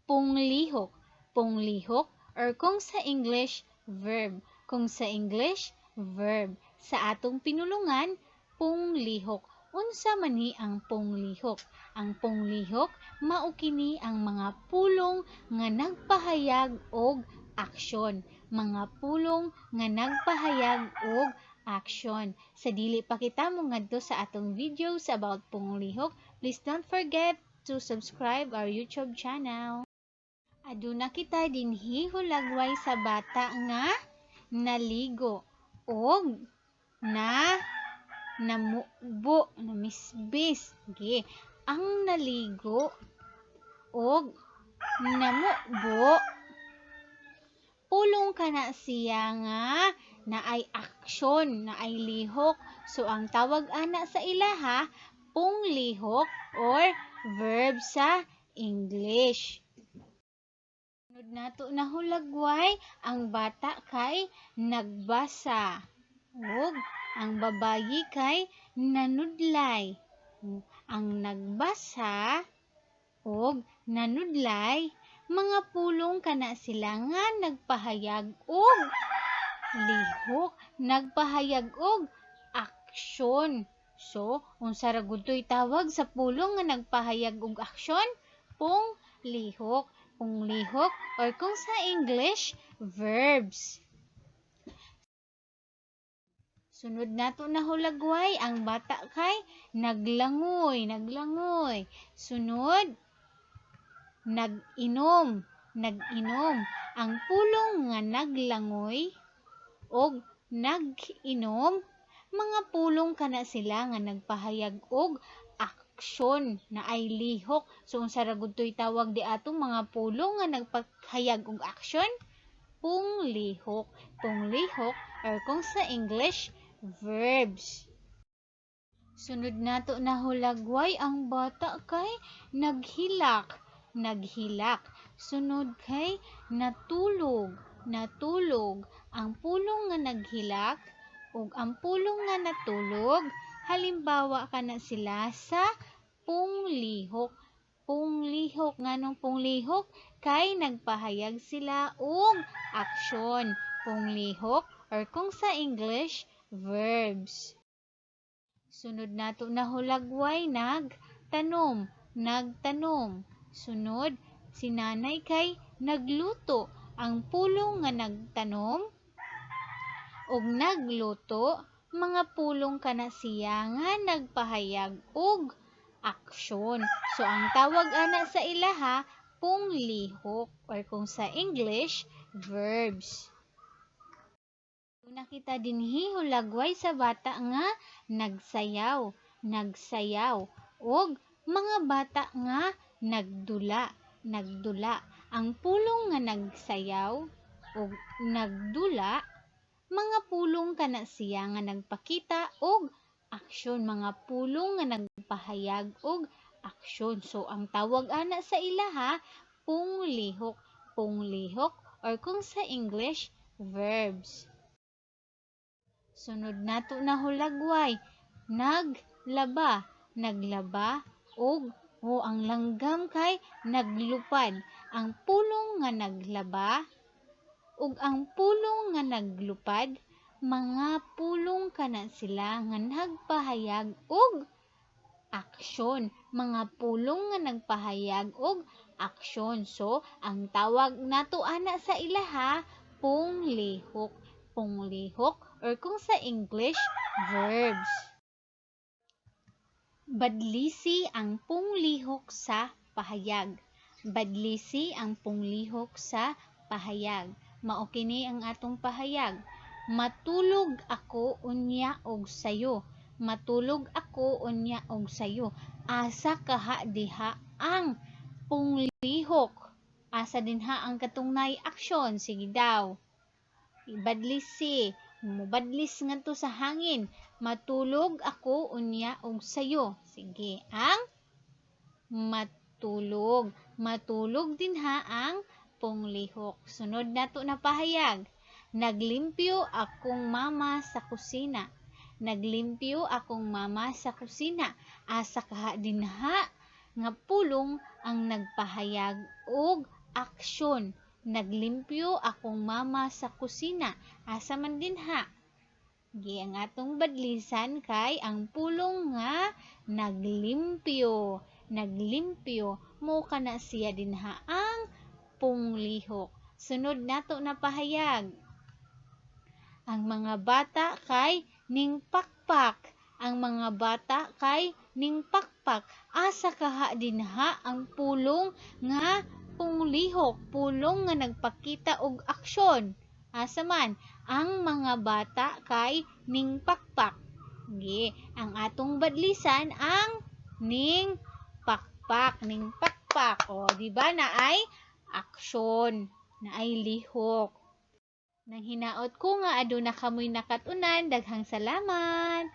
Punglihok. Punglihok or kung sa English, verb. Kung sa English, verb. Sa atong pinulungan, punglihok. Unsa man ni ang punglihok? Ang punglihok mao kini ang mga pulong nga nagpahayag og aksyon. Mga pulong nga nagpahayag og aksyon. Sa dili pa kita mongadto sa atong videos about punglihok, please don't forget to subscribe our YouTube channel. Aduna kita dinhi hulagway sa bata nga naligo og na namubo, namisbis. Sige. Ang naligo og namubo, pulong kana siya nga naay aksyon, naay lihok. So ang tawag ana sa ilaha, punglihok or verb sa English. Sunod nato na hulagway, ang bata kay nagbasa ug ang babayi kay nanudlay. Ang nagbasa ug nanudlay, mga pulong kana sila nga nagpahayag og lihok, nagpahayag og aksyon. So, unsa ra gud to'y tawag sa pulong nga nagpahayag og aksyon? Punglihok. Punglihok or kung sa English, verbs. Sunod nato na hulagway, ang bata kay naglangoy, naglangoy. Sunod, nag-inom, nag-inom. Ang pulong nga naglangoy og nag-inom, mga pulong kana sila nga nagpahayag og aksyon na ay lihok. So unsa ra gud to'y tawag di atong mga pulong nga nagpahayag og aksyon? Punglihok. Punglihok or kung sa English, verbs. Sunod nato na hulagway, ang bata kay naghilak, naghilak. Sunod kay natulog, natulog. Ang pulong nga naghilak ug ang pulong nga natulog, halimbawa kana sila sa punglihok. Punglihok, nganong punglihok? Kay nagpahayag sila og aksyon. Punglihok or kung sa English, verbs. Sunod nato na hulagway, nagtanom, nagtanom. Sunod, si nanay kay nagluto. Ang pulong nga nagtanom ug nagluto, mga pulong kana siya nga nagpahayag og aksyon. So ang tawag ana sa ilaha, punglihok or kung sa English, verbs. Nakita dinhi hulagway sa bata nga nagsayaw, nagsayaw ug mga bata nga nagdula, nagdula. Ang pulong nga nagsayaw ug nagdula, mga pulong kana siya nga nagpakita og aksyon, mga pulong nga nagpahayag og aksyon. So ang tawag ana sa ilaha, punglihok, punglihok or kung sa English, verbs. Sunod nato na hulagway, naglaba, naglaba ug o ang langgam kay naglupad. Ang pulong nga naglaba ug ang pulong nga naglupad, mga pulong kana sila nga nagpahayag og aksyon, mga pulong nga nagpahayag og aksyon. So ang tawag nato ana sa ilaha, punglihok, punglihok or kung sa English, verbs. Badlisi ang punglihok sa pahayag. Badlisi ang punglihok sa pahayag. Mao kini ang atong pahayag. Matulog ako unya og sayo. Matulog ako unya og sayo. Asa kaha diha ang punglihok? Asa dinha ang katong naay aksyon? Sige daw. Badlisi. Mubadlis ngadto sa hangin. Matulog ako unya og sayo. Sige, ang matulog. Matulog dinha ang punglihok. Sunod nato na pahayag. Naglimpyo akong mama sa kusina. Naglimpyo akong mama sa kusina. Asa kaha dinha nga pulong ang nagpahayag og aksyon. Naglimpyo akong mama sa kusina. Asa man dinha? Gi ang atong badlisan kay ang pulong nga naglimpyo. Naglimpyo mo kana siya dinha ang punglihok. Sunod nato na pahayag. Ang mga bata kay ningpakpak. Ang mga bata kay ningpakpak. Asa kaha dinha ang pulong nga punglihok, pulong nga nagpakita og aksyon? Asa man? Ang mga bata kay ningpakpak. Gi, ang atong badlisan ang ning pakpak, ning pakpak. O, di ba na ay aksyon, na ay lihok. Nang hinaot ko nga aduna kamoy nakat-unan, daghang salamat.